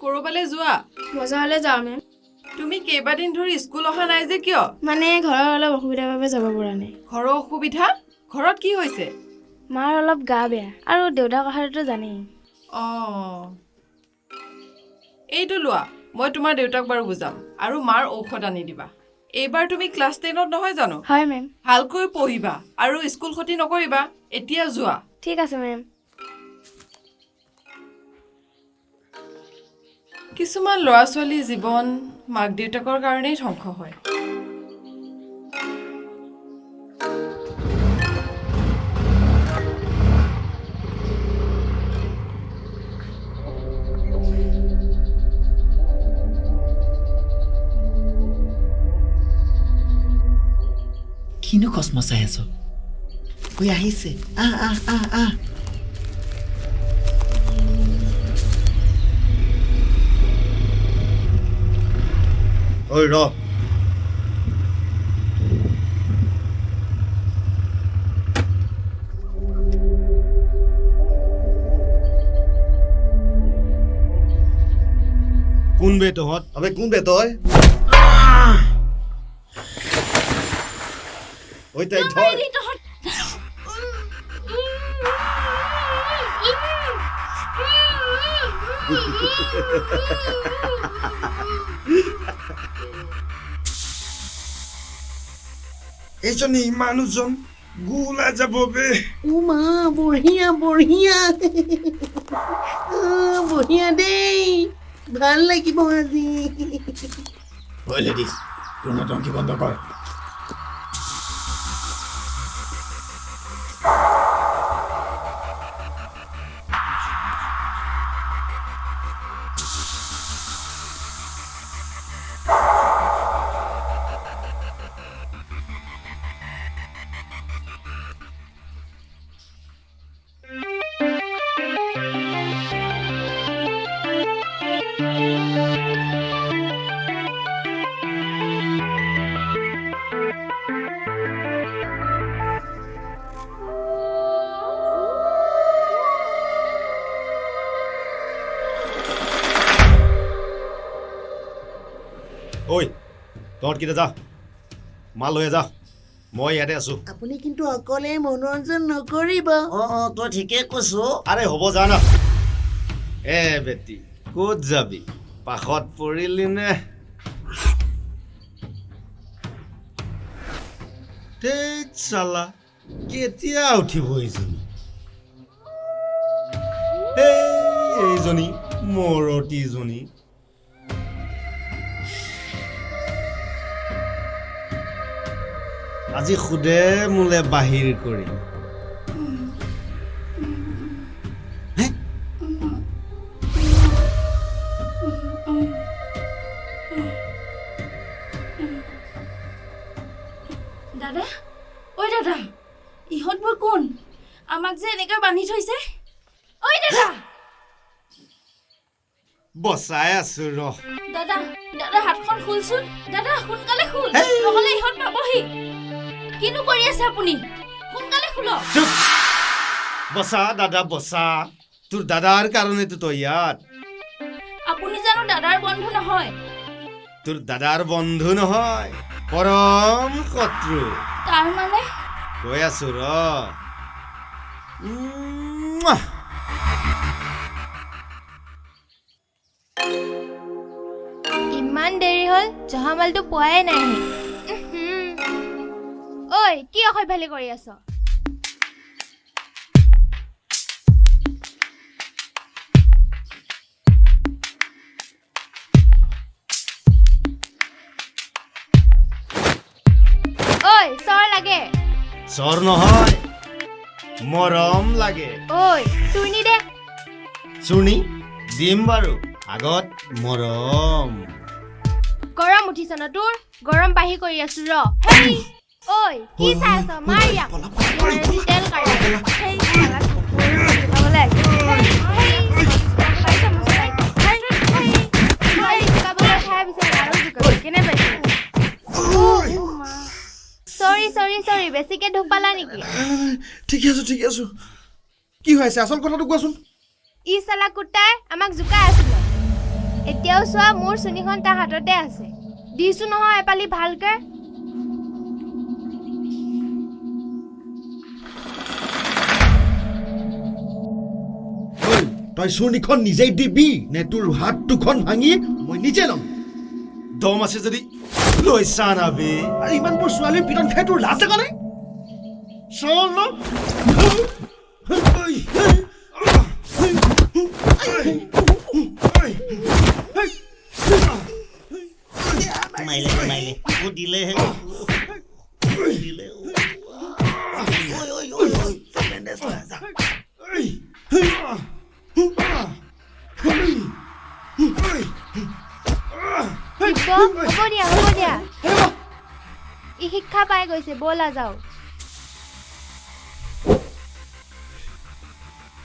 ক'ৰবালৈ যোৱা? বজাৰলৈ যাওঁ মেম। তুমি কেইবাদিন ধৰি স্কুল অহা নাই যে, কিয়? মানে ঘৰৰ অলপ অসুবিধাৰ বাবে যাব পৰা নাই। ঘৰৰ অসুবিধা? ঘৰত কি হৈছে? মাৰ অলপ গা বেয়া আৰু দেউতাৰ কথাটোতো জানেই। অঁ, এইটো লোৱা, মই তোমাৰ দেউতাক বাৰু বুজাম আৰু মাৰ ঔষধ আনি দিবা। এইবাৰ তুমি ক্লাছ 10ত নহয় জানো? হয় মেম। ভালকৈ পঢ়িবা আৰু স্কুল ক্ষতি নকৰিবা। এতিয়া যোৱা। ঠিক আছে মেম। কিছুমান ল'ৰা ছোৱালীৰ জীৱন মাক দেউতাকৰ কাৰণেই ধ্বংস হয়। কিনো কচমচাই আছ? ঐ আহিছে, আহ আহ আহ আহ। ঐ ৰ, কোন বে তহঁত? আবে কোন বে তই? ঐ তাইক ধৰ। এইজনী ইমান ওজন, গু ওলাই যাব বে। ও মা, বঢ়িয়া বঢ়িয়া, বঢ়িয়া দেই, ভাল লাগিব আজি। ঐ লেডিজ, তোৰ নটংকি বন্ধ কৰ। ঐ তহঁত কেইটা যা, মাল লৈ যা, মই ইয়াতে আছো। আপুনি কিন্তু অকলে মনোৰঞ্জন নকৰিব। অঁ অঁ, তই ঠিকেই কৈছ। আৰে হ'ব যা না। এ বেটি, ক'ত যাবি? পাশত পৰিলি নে? ধেৎ চালা, কেতিয়া উঠিব এইজনী? এই এইজনী মৰতীজনী। আজি সোধে মোলে বাহিৰ কৰিম। দাদা, ঐ দাদা, ইহঁতবোৰ কোন? আমাক যে এনেকৈ বান্ধি থৈছে। ঐ দাদা। বচাই আছো ৰ। দাদা, দাদা, হাতখন খোলচোন। দাদা সোনকালে খোল, নহ'লে ইহঁত পাবহি। কিনো কৰি আছে আপুনি? সোনকালে খোলক। চুপ! বচা দাদা বচা, তোৰ দাদাৰ কাৰণেতো তই ইয়াত। আপুনি জানো দাদাৰ বন্ধু নহয়? তোৰ দাদাৰ বন্ধু নহয়, পৰম শত্ৰু। তাৰ মানে? কৈ আছো ৰ। ইমান দেৰি হ'ল, জহা মালটো পোৱাই নাই। ঐ কি অসভ্যালি কৰি আছ? ঐ চৰ লাগে। চৰ নহয়, মৰম লাগে। ঐ চুৰ্ণি দে। চুৰ্ণি দিম বাৰু, আগত মৰম। গৰম উঠিছ ন তোৰ? গৰম বাঢ়ি কৰি আছো ৰ। হেই ঐ কি চাই আছ? মাৰ ইয়াক। তেল কাঢ়ি। হেই শালা কুকুৰ, জোকাবলৈ আহিছে। কেনে পাইছে? চৰি চৰি চৰি, বেছিকে দুখ পালা নেকি? ঠিকে আছো, ঠিকে আছো। কি হৈ আছে আচল কথাটো কোৱাচোন। ই চালা কুত্তাই আমাক জোকাই আছিলে। এতিয়াও চোৱা, মোৰ চুনিখন তাৰ হাততে আছে। দিছো নহয় এপালি ভালকে। তই চুৰ্ণিখন নিজেই দিবি নে তোৰ হাত দুখন ভাঙি মই নিজে ল'ম? দম আছে যদি লৈ চা না বে। আৰু ইমানবোৰ ছোৱালীৰ পিটন খাই তোৰ লাজ লগা নাই? চল। মাৰিলে মাৰিলে, অ দিলেহে দিলে। ঐ ঐ ঐ ঐ, বেণ্ডেজ লৈ যা। দিব্য, হ'ব দিয়া, হ'ব দিয়া, ই শিক্ষা পাই গৈছে। ব'লা যাওঁ।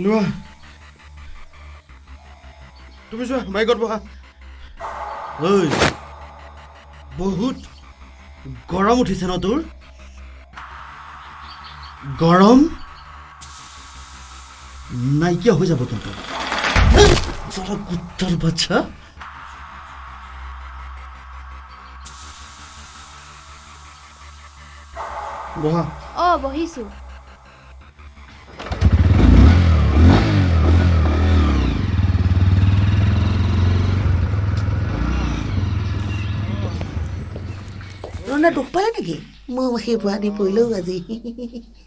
লোৱা, তুমি যোৱা, বাইকত বহা। ঐ, বহুত গৰম উঠিছে ন তোৰ? গৰম নাইকিয়া হৈ যাব কিন্তু। কুত্তাৰ বাচ্ছা। বহা। অ, বহিছো। ৰণা দুখ পালে নেকি? মই সেই পোৱা পৰিলেও আজি।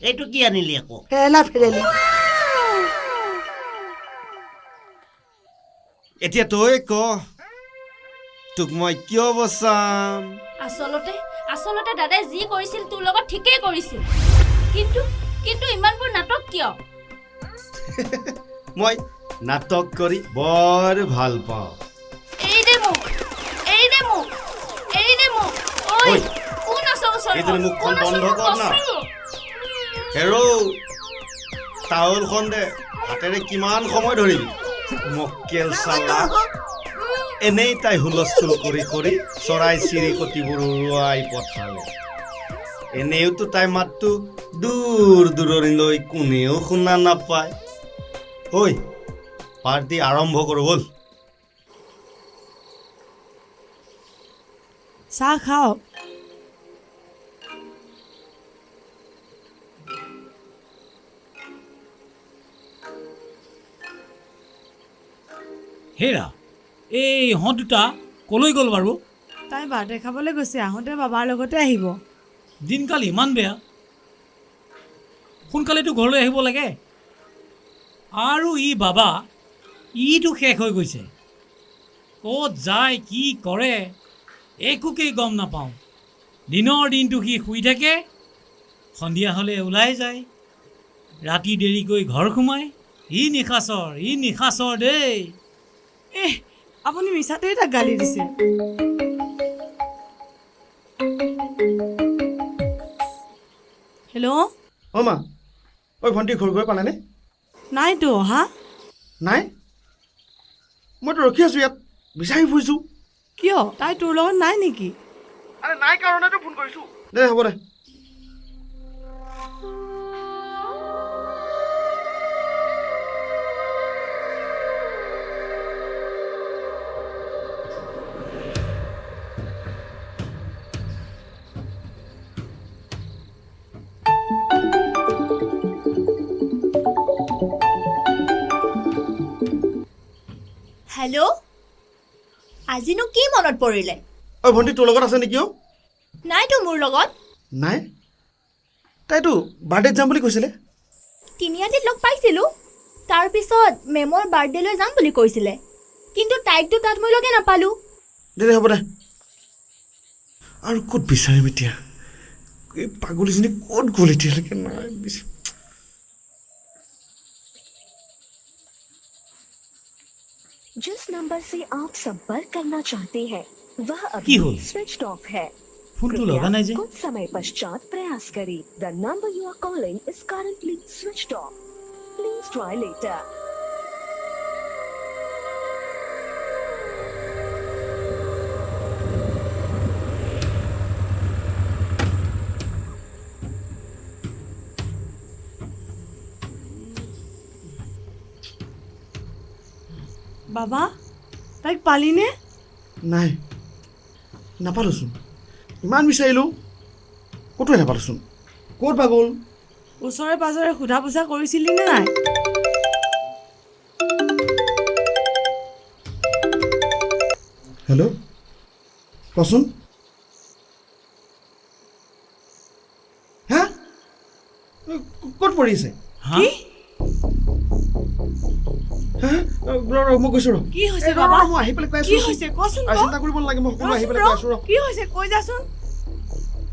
এইটো কি আনিলি আকৌ? ফেৰেলা ফেৰেলি। এতিয়া তই ক, তোক মই কিয় বচাম? আচলতে আচলতে দাদাই যি কৰিছিল তোৰ লগত ঠিকেই কৰিছিল, কিন্তু কিন্তু ইমানবোৰ নাটক কিয়? মই নাটক কৰি বৰ ভাল পাওঁ। এৰি দে মোক, এৰি দে মোক, এৰি দে মোক। ঐ, কোন আছ ওচৰত? এইজনী মুখখন বন্ধ কৰ না। হেৰৌ, টাৱেলখন দে। হাতেৰে কিমান সময় ধৰিবি? মক্কেল চালা, এনেই তাই হুলস্থুল কৰি কৰি চৰাই চিৰিকটিবোৰ উৰুৱাই পঠালে। এনেওতো তাই মাতটো দূৰ দূৰণিলৈ কোনেও শুনা নাপায়। ঐ, পাৰ্টি আৰম্ভ কৰোঁ ব'ল। চাহ খাওক। হেৰা, এই ইহঁত দুটা কলৈ গ'ল বাৰু? তাই বাৰ্থডে খাবলৈ গৈছে, আহোঁতে বাবাৰ লগতে আহিব। দিনকাল ইমান বেয়া, সোনকালেতো ঘৰলৈ আহিব লাগে। আৰু ই বাবা, ইটো শেষ হৈ গৈছে। ক'ত যায় কি কৰে একোকেই গম নাপাওঁ। দিনৰ দিনটো সি শুই থাকে, সন্ধিয়া হ'লে ওলাই যায়, ৰাতি দেৰিকৈ ঘৰ সোমায়। ই নিশাচৰ, ই নিশাচৰ দেই। এহ, আপুনি মিছাতেই তাক গালি দিছে। হেল্ল'। অ মা, ঐ ভণ্টি ঘৰ গৈ পালানে? নাইতো অহা। নাই, মইতো ৰখি আছোঁ ইয়াত, বিচাৰি ফুৰিছোঁ। কিয়, তাই তোৰ লগত নাই নেকি? আৰে নাই কাৰণেতো ফোন কৰিছোঁ। দে হ'ব দে। হেল্ল', আজিনো কি মনত পৰিলে? ঐ ভণ্টি তোৰ লগত আছে নেকি? অ নাইতো মোৰ লগত। নাই, তাইতো বাৰ্থডেত যাম বুলি কৈছিলে। তিনিআলিত লগ পাইছিলোঁ, তাৰপিছত মেমৰ বাৰ্থডেলৈ যাম বুলি কৈছিলে, কিন্তু তাইকতো তাত মই লগে নাপালোঁ। দে দে হ'ব দে। আৰু ক'ত বিচাৰিম এতিয়া? এই পাগলীজনী ক'ত গ'ল এতিয়ালৈকে? নাই जिस नंबर से आप संपर्क करना चाहते हैं वह की अभी होल? स्विच ऑफ है। ফোনটো कृपया লগা নাই যে। कुछ समय पश्चात प्रयास करें। The number you are calling is currently switched off. Please try later. বাবা, তাইক পালিনে? নাই, নাপালোচোন। ইমান বিচাৰিলোঁ, ক'তোৱে নাপালোচোন। ক'ত বা গ'ল? ওচৰে পাজৰে সোধা পোছা কৰিছিলি নে নাই? হেল্ল', কচোন। হা, ক'ত পৰি আছে? কি? হা, ৰ ৰ, মই গৈছোঁ ৰ। কি হৈছে ৰ, ৰ, বাবা? মই আহি পেলাই কৈ আছোঁ। কি হৈছে কচোন ক। চিন্তা কৰিব নালাগে, মই সকলো আহি পেলাই কৈ আছোঁ ৰ। কি হৈছে কৈ যাচোন।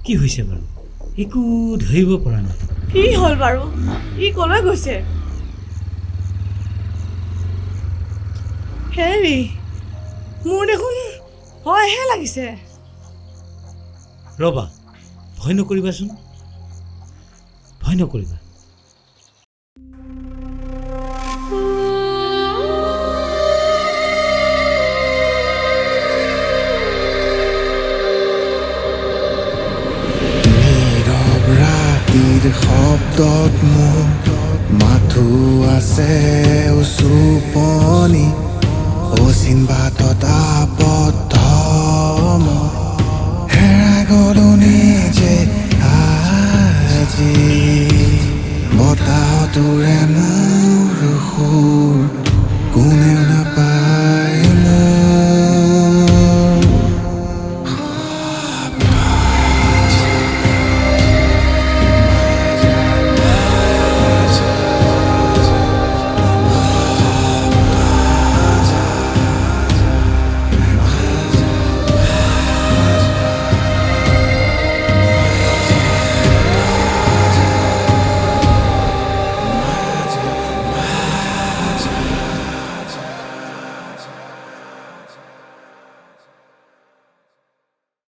কি হৈছে বাৰু? একো ধৰিব পৰা নাই। কি হ'ল বাৰু? ই কলৈ গৈছে? হেৰি, মোৰ দেখোন ভয়হে লাগিছে। ৰ'বা, ভয় নকৰিবাচোন, ভয় নকৰিবা। নীৰৱ ৰাতিৰ শব্দত মোৰ মাথো আছে উচুপনি, অচিন বাটত।